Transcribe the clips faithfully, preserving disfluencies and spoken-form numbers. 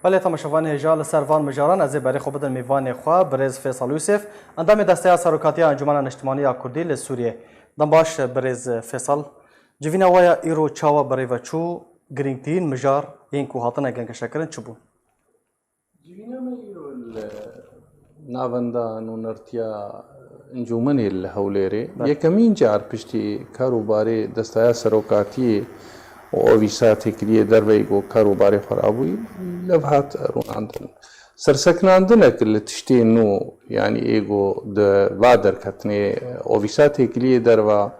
Belê temaşevanê hêja, li ser van mijaran ez ê berê xwe bidim mêvanê xwe, birêz Fêsal Yûsif, endamê Desteya Serokatiya Encûmena Niştimanî ya Kurdî li Sûriyê. Dem baş, birêz Fêsal. Civîna we ya îro çawa bi rê ve çû, girîngtirîn mijar yên ku hatine gengeşekirin çi bûn? Civîna me îro li Navenda Nûnertiya Encûmenê li Hewlêrê, Belê. yekemîn car piştî kar û barê Desteya Serokatiyê û Ofîsa Têkiliyê Derveyî ku kar û barê xwe rabûyî, lev hat rûnandin. Sersekinandinek li tiştê nû, yanî ê ku di va derketinê Ofîsa Têkiliyê Derva,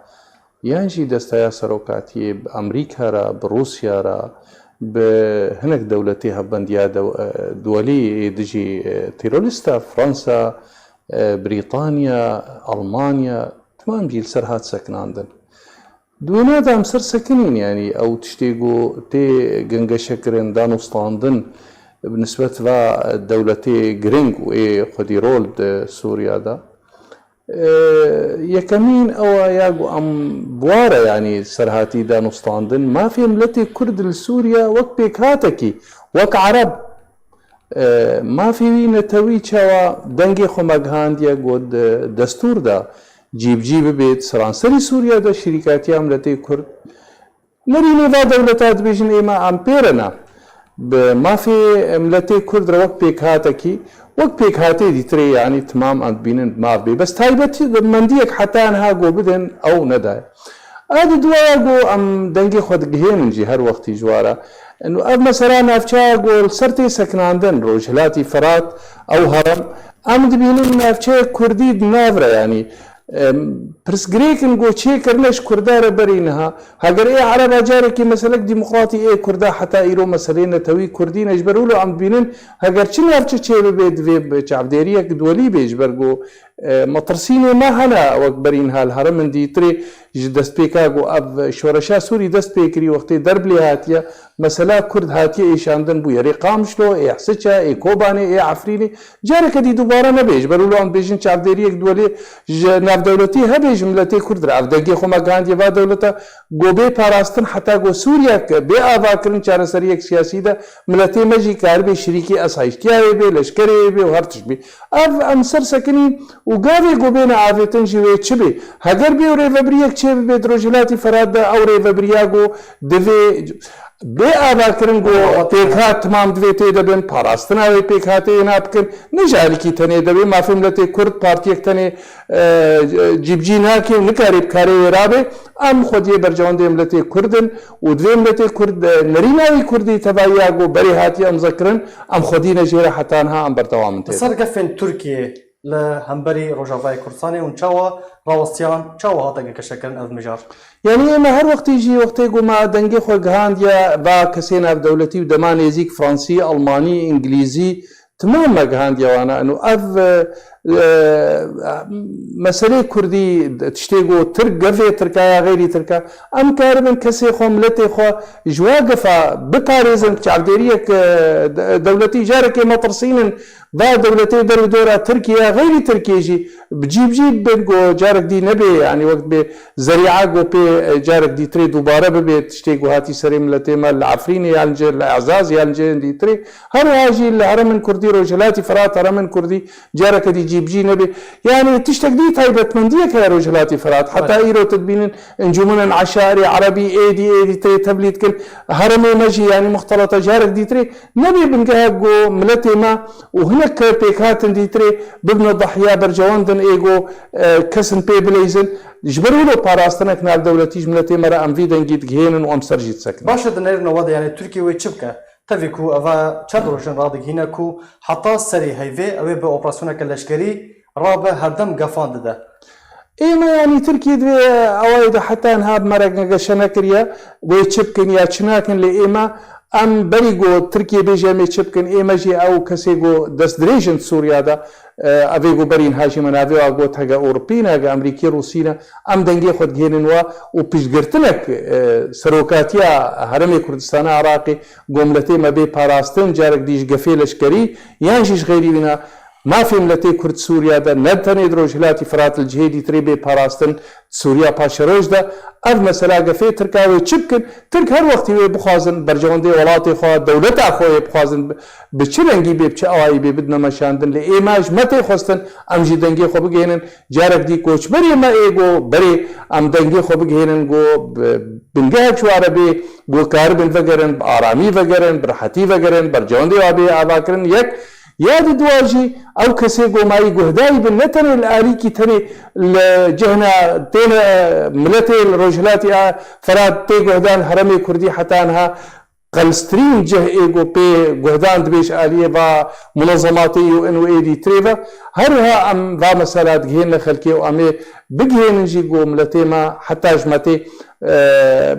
yan jî Desteya Serokatiyê bi Amerîka re, bi Rûsya re, bi hinek dewletê hevbendiya dew-, e, duwelî ê dijî, e, terorîsta, Fransa, e, Brîtanya, Almanya, timam jî li ser hat sekinandin. Di wêna de em ser sekinîn, yanî ew tiştê ku tê gengeşekirin, danûstandin bi nisbet va dewletê giring û ê xwedî rol di Sûriya de. E, yekemîn ew e ya ku em bi wa re, yanî serhatî danûstandin, mafê miletê Kurd li Sûriye wek pêkhatekî, wek Ereb, e, mafê wî netewî çawa dengê xwe me gihandiye ku di destûr de cîbicî bibêt, seranserî Sûriye de şirîkatiya miletê Kurd. Nerînê va dewleta dibêjin êma em pê re ne. Bi mafê miletê Kurd re wek pêkhatekî, wek pêkhatê dîtirê, yanî timam em dibînin bi maf bê. Bes taybetî mendiyek heta niha go bidin ew nedaye. A di duwaya go em dengê xwe digihênin jî her wextî ji wa re. Eno ev mesela navçeya go li ser tê sekinandin, Rojhilatî Ferat, ew herem, em dibînin navçeyek Kurdî di nav re, yanî Em, pirsgirêk in ku çêkirine ji Kurda re berî niha. Heger ê Ereba carekî meselek demokratî ê Kurda heta îro meselê netewî Kurdî ne, ji ber wilo em dibînin, heger çi navçe çê bibe, divê bi çavdêriyek duwelî bê, ji ber ku, e, metirsînê me hene wek berî niha li herêmin dîtirê ji destpêka ku ev şoreşa Sûrî dest pê kirî, wextê derb lê hatiye, mesela Kurd hatiye êşandin bûye. Rê Qamişlo, ê Hisiça, ê Kobanê, ê Efrînê, Careke dî dubare nebe. Ji ber wilo em dibêjin çavdêriyek duwelê ji navdewletî hebe ji miletê Kurd re. Ev dengê xwe me gihandiye va dewleta ku bê parastin heta ku Sûriyek bê avakirin çareseriyek siyasî de miletê me jî karibe şirîkî esayiştiya wê bê, leşkerê wê bê û her tişt bê. Ev em ser sekinîn û gavê ku bêne avêtin jî wê çi bê? Heger bê û rêvebiriyek çê bibe di Rojhilatî Ferat de ew rêvebiriya ku divê Bê avakirin ku pêkhat timam divê tê de bin, parastina wê pêkhateyê na bikin, ne ji alîkî tenê de bê, mafê miletê Kurd, partiyek tenê, e, cîbicî nake û nikare bi karê wê rabe, em xwediyê bercewendê miletê Kurd in û divê miletê Kurd, e, nerîna wî Kurdî tevahiya ku berê hatiye imzekirin, em xwedî ne jê re heta niha em berdewam in tê de. Ser gefên Tirkiyê, li hemberî Rojavayê Kurdistanê hûn çawa rawestiyan, çawa hate gengeşekirin ev mijar? Yanî ême her wextî jî wextê ku me dengê xwe gihandiye va kesê navdewletî û dema nêzîk fransî, almanî, îngilîzî, timam me gihandiye wana. Eno ev, e, e, meselê kurdî, tiştê ku tirk, gevê tirka ya xeyrî tirka, em karibin kesê xwe, miletê xwe ji wa gefa biparêzin, çavdêriyek, e, de-, dewletî carekê metirsînin, Va dewletê der û dora Tirkiye, xeyrî Tirkiye jî bi cî bi cî bin ku carek dî nebe, yanî wek bê zerîa ku pê, e, carek dîtirê dubare bibe, tiştê ku hatî serê miletê me li Efrînê ya li cê, li Ezazê ya li cêyên dîtirê. Her wiha jî li herêmên Kurdî, Rojhilatî Firat, herêmên Kurdî careke dî cî bi cî nebe. Yanî tiştek dî taybetmendiyek heye Rojhilatî Firat. Heta Evet. îro tu dibînin encûmenên eşarê erebî êdî, êdî tê tevlî dikin. Herêmê me jî yanî muxteleta carek dîtirê. Nebê bingehek ku miletê me û hinek pêkhatin dîtirê bibine dahya bercewendin ê ku, e, kesin pê bileyzin. Ji ber wilo parastinek navdewletî ji miletê me re em vî dengî digihênin û em ser jî disekinin. Baş e, di nêrîna we de, yanî Tirkiye wê çi bike? Tevî ku eva çend roj in radigihîne ku heta serê heyvê ew ê bi operasyoneke leşkerî rabe herdem gefan dide. Ê me, yanî Tirkiye divê awayê de heta niha bi me re geşe nekiriye, wê çi bikin ya çi nakin, lê ê me, em berî ku Tirkiye bêje em ê çi bikin, ê me jî ew kesê ku dest dirêj in Sûriya de, e, ev ê ku berî niha jî me navê wa got, hege Ewropî ne, hege Amerîkî, Rûsî ne, em dengê xwe digihênin wa û piştgirtinek, e, serokatiya Herêmê Kurdistana Iraqê ku miletê me bê parastin, carek dî ji gefê leşkerî yan jî ji xeyrî wîna, Mafê miletê Kurd Sûriya de ne tenê di Rojhilatî Firat li cihê dîtirê bê parastin, Sûriya paşeroj de ev mesela gefê Tirka wê çi bikin? Tirk her wextî wê bixwazin berjewendê welatê xwe, dewleta xwe yê bixwazin bi, bi çi rengî bê, bi çi awayî bê bidine meşandin. Lê ê me ji me tê xwestin, em jî dengê xwe bigihênin. Carek dî koçberê me ê go berê em dengê xwe bigihênin, go bi, bingehek ji ware bê, go karibin vegerin, bi aramî vegerin, bi rehetî vegerin, berjewendê wa bê avakirin. Yek, ya di dua jî ew kesê go mayî guhdayî bin, ne tenê li alîkî tenê li cihna têne miletê li Rojhilatî a Firat tê guhdan heremê Kurdî heta niha qelstirîn cih ê go pê guhdan dibê ji aliyê va munezematê U N û ê dîtirê ve. Her wiha em va mesela digihêne xelkê û em ê bigihênin jî go miletê me heta ji me tê, e,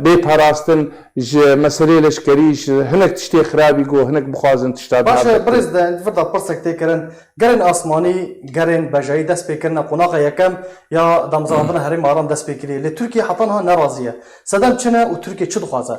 bê parastin ji meselê leşkerî, ji hinek tiştê xirabî go hinek bixwazin tişta Baş e, bihevdin. Birêz de, di vir de pirsek tê kirin. Gerên asmanî, gerên bejayî dest pê kirine qonaxa yekem ya damezrandina herêma Aram dest pê kiriye. Lê Tirkiye heta niha nerazî ye. Sedem çi ne û Tirkiye çi dixwaze?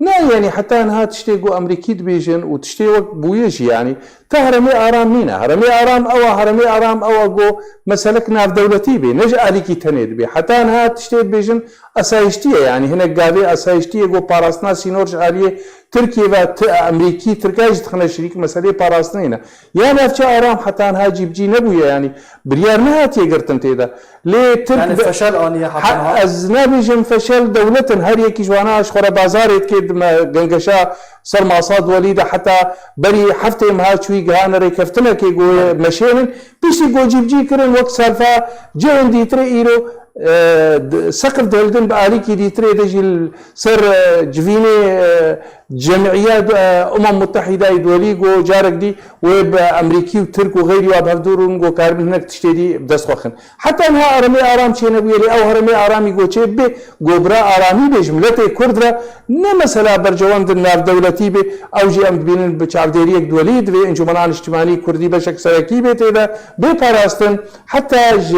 Ne, yanî heta niha tiştê ku Amerîkî dibêjin û tiştê wek bûye jî, yanî te heremê aram nîne. Heremê aram ew e, heremê aram ew e ku meselek navdewletî bê, ne ji alîkî tenê dibê. Heta niha tiştê dibêjin asayiştî ye, yanî hinek gavê asayiştî ye ku parastina sînor ji aliyê Tirkiye ve ti-, Amerîkî, Tirkiye jî dixine şirîk meselê parastinê ne. Ya navçe aram heta niha cîbicî nebûye, yanî biryar nehatiye girtin tê de. Lê Tirk Yani de feşel aniye heta Ha, niha? Ez nabêjim feşel dewletin, her yekî ji wana ji xwe re bazarê dike, di me gengeşa ser masa duwelî de heta berî heftê meha çûyî gihane rêkeftinekê goye meşênin. Piştî gocîbcî kirin wek serfa cihên dîtirê îro, e, d-, seqif dihildin bi alîkî dîtirê de jî li ser, e, civînê, e, Cemîya, e, Umem Mutehîdayê duwelî go carek dî wê bi Amerîkî û Tirk û xeyrî wa bi hevdû rûn go karibin hinek tiştê dî bi dest xwe xin. Heta niha heremê aram çênebûye, lê ew heremê aramî go çê bibe, go bira aramî bê ji miletê Kurd re, ne mesela berjewendin navdewletî bê, ew jî em dibînin bi çavdêriyek duwelî divê Encûmena Niştimanî Kurdî beşek serekî bê tê de bê parastin, heta ji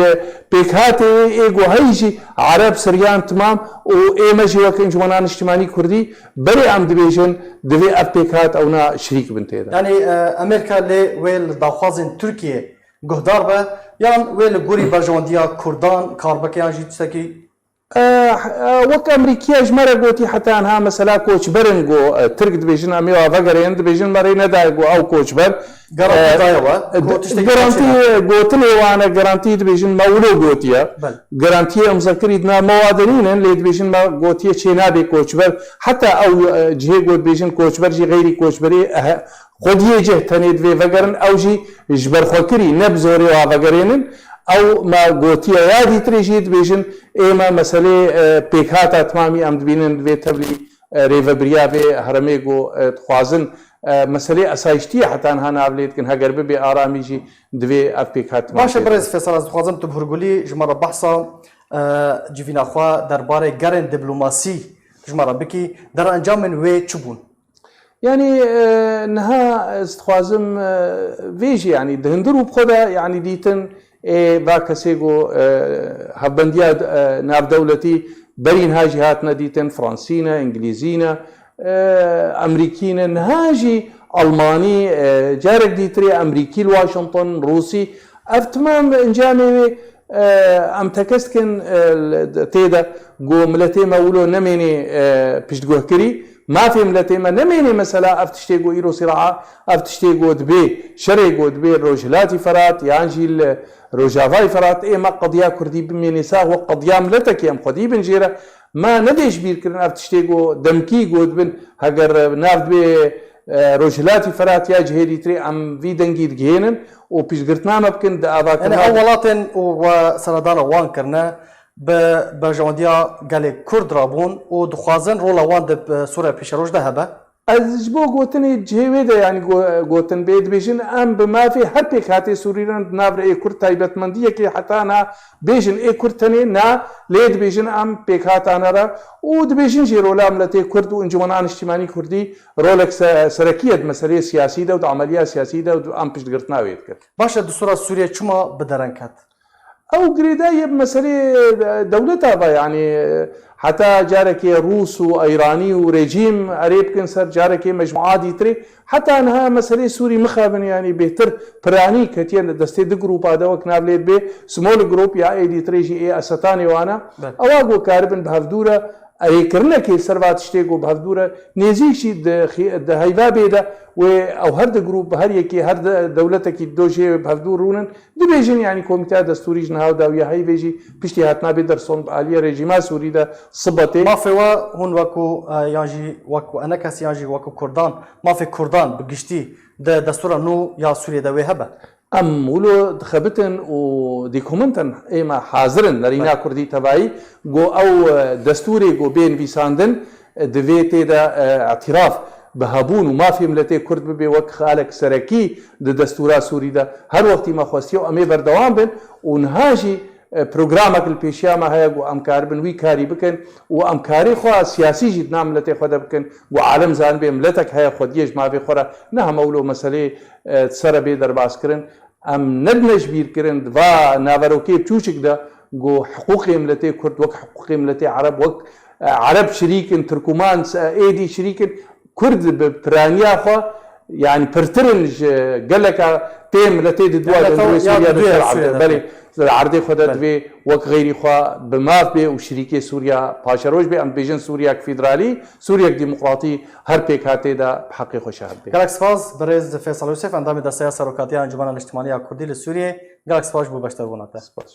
pêkhatê ê go heyî jî Ereb, Siryan, timam û ê me jî wek Encûmena Niştimanî Kurdî berê em dibêjin, divê ev pêkhat ewna şirîk bin tê de. Yani, e, Amerîka lê wê li daxwazên Tirkiye guhdar be, yan wê li gorî berjewendiya Kurdan kar bike, yan jî tiştekî E, e, wek Amerîkiya ji me re gotî heta niha mesela koçber in go, e, Tirk dibêjin em ê wa vegerên, dibêjin me rê nedaye go ew koçber. Garantî E, daye we, e, go tiştekî garantî, çêne. Gotinê wan e, garantî dibêjin me wilo gotiye. Belê. Garantiyê imzekirî di me wa de nînin, lê dibêjin me gotiye çê nabê koçber. Heta ew, e, cihê go dibêjin koçber jî xeyrî koçberê, e, xwediyê cih tenê divê vegerin, ew jî ji berxwekirî ne bi zorê wa vegerênin. Ew me gotiye ya dîtirê jî dibêjin, ê me meselê, e, pêkhata timamî em dibînin, divê tevlî, e, rêvebiriya vê herêmê ku, e, dixwazin, e, meselê esayiştî ye heta niha nav lê dikin, heger bibe aramî jî divê ev pêkhat timam Baş e, bê. Birêz Fêsal, ez dixwazim tu bi hurgulî ji me re behsa, e, civîna xwe derbarê gerên diplomasî ji me re bikî, derencamên wê çi bûn? Yanî, e, niha ez dixwazim, e, vê jî, yanî di hundir û bi xwe de, yanî dîtin, ê, va kesê ku, e, hevbendiya, e, navdewletî berî niha jî hatine dîtin, Fransî ne, Îngilîzî ne, e, Amerîkî ne, niha jî Almanî, e, carek dîtirê Amerîkî li Washington, Rûsî, ev timam encamê wê, e, em tekez dikin, e, li, tê de ku miletê me wilo nemênê, e, piştguhkirî. Mafê miletê me nemênê mesela ev tiştê ku îro sîraa, ev tiştê ku dibê, şerê ku dibê Rojhilatî Ferat yan jî li Rojavayê Ferat ê me qediya Kurdî bimênê sax wek qediya miletekê em xwedî bin jê re. Me nedê ji bîr kirin ev tiştê ku demkî ku dibin heger nav dibê, e, Rojhilatî Ferat ya cihê dîtirê em vî dengî digihênin û piştgirtina me bikin di Yani avakirina ew welatên û we seredana wan kirine bi berjewendiya gelê Kurd re bûn û dixwazin rola wan di, e, Sûriya pêşeroj de hebe. Ez ji bo gotinê cihê wê de, yanî go-, gotin bê, dibêjin, em bi mafê her pêkhatê Sûrî re di nav re ê Kurd taybetmendiyekê heta na bêjin ê Kurd tenê na, lê dibêjin em pêkhatane re û dibêjin jî rola miletê Kurd û Encûmena Niştimanî Kurdî rolek se-, serekî ye di meseleyê siyasî de û di emeliya siyasî de û di, em piştgirtina wê dikin. Baş e, distûra Sûriyê çima bi dereng ket? Ew girêdayî ye bi meseleyê, e, dewleta ve, yanî, e, Heta carekê Rûs û Îranî û rejîm erê bikin ser carekê mecmûa dîtirê. Heta niha meselê Sûrî mixabin, yanî bêhtir piranî ketiye destê di grûpa de wek nav lê dibê Small Group ya ê dîtirê jî ê Esetanê wana. Belê. Ewa ku karibin bi hevdû re erêkirinekê li ser va tiştê ku bi hevdû re nêzîk jî di xî-, di heyva bê de wê ew her di grûp, her yekê, her de-, dewletekî do jê bi hevdû rûnin. Dibêjin, yanî Komîteya Destûrî ji niha û dawiya heyvê jî piştî hatina bê derson bi aliyê rejîma Sûrî de sibe tê. Mafê we hûn wekû, e, yan jî wekû enekes yan jî wekû Kurdan, mafê Kurdan bi giştî di destûra nû ya Sûriyê de wê hebe? Em wilo dixebitin û dîkomenten ê me hazir in, nerîna Belê. Kurdî tevayî, go ew, e, destûrê go bê nivîsandin, e, divê tê de, e, îtiraf bi hebûn û mafê miletê Kurd bibe wek xalek serekî di destûra Sûrî de. Her wextî me xwestiye û em ê berdewam bin û niha jî, e, programek li pêşiya me heye ku em karibin wî karî bikin û em karê xwe siyasî jî di nav miletê xwe de bikin. Ku alem zanibe miletek heye xwediyê ji mafê xwe re, ne heme wilo meselê, e, di ser re bê derbaskirin. Em nedine ji bîr kirin di va naverokê çûçik de ku hiqûqê miletê Kurd wek hiqûqê miletê Ereb, wek, e, Ereb şirîk in, Tirkûman, e, êdî şirîk in. Kurd bi piraniya xwe, yanî pirtir in ji geleka tê miletê di dua Geleka dendê ya Sûriya di di duya ser Sûriya erdê. de. Belê, di erdê xwe de Belê. divê wek xeyrî xwe bi maf bê û şirîkê Sûriya paşeroş bê. Em dibêjin Sûriyek federalî, Sûriyek demokratî her pêkhatê de bi heqê xwe şahid bê. Gelek spas, birêz Feysal Yûsef, endamê Desteya Serokatiya Encûmena Niştimanî ya Kurdî li Sûriyê. Gelek spas ji bo beşdarbûna te. Spas.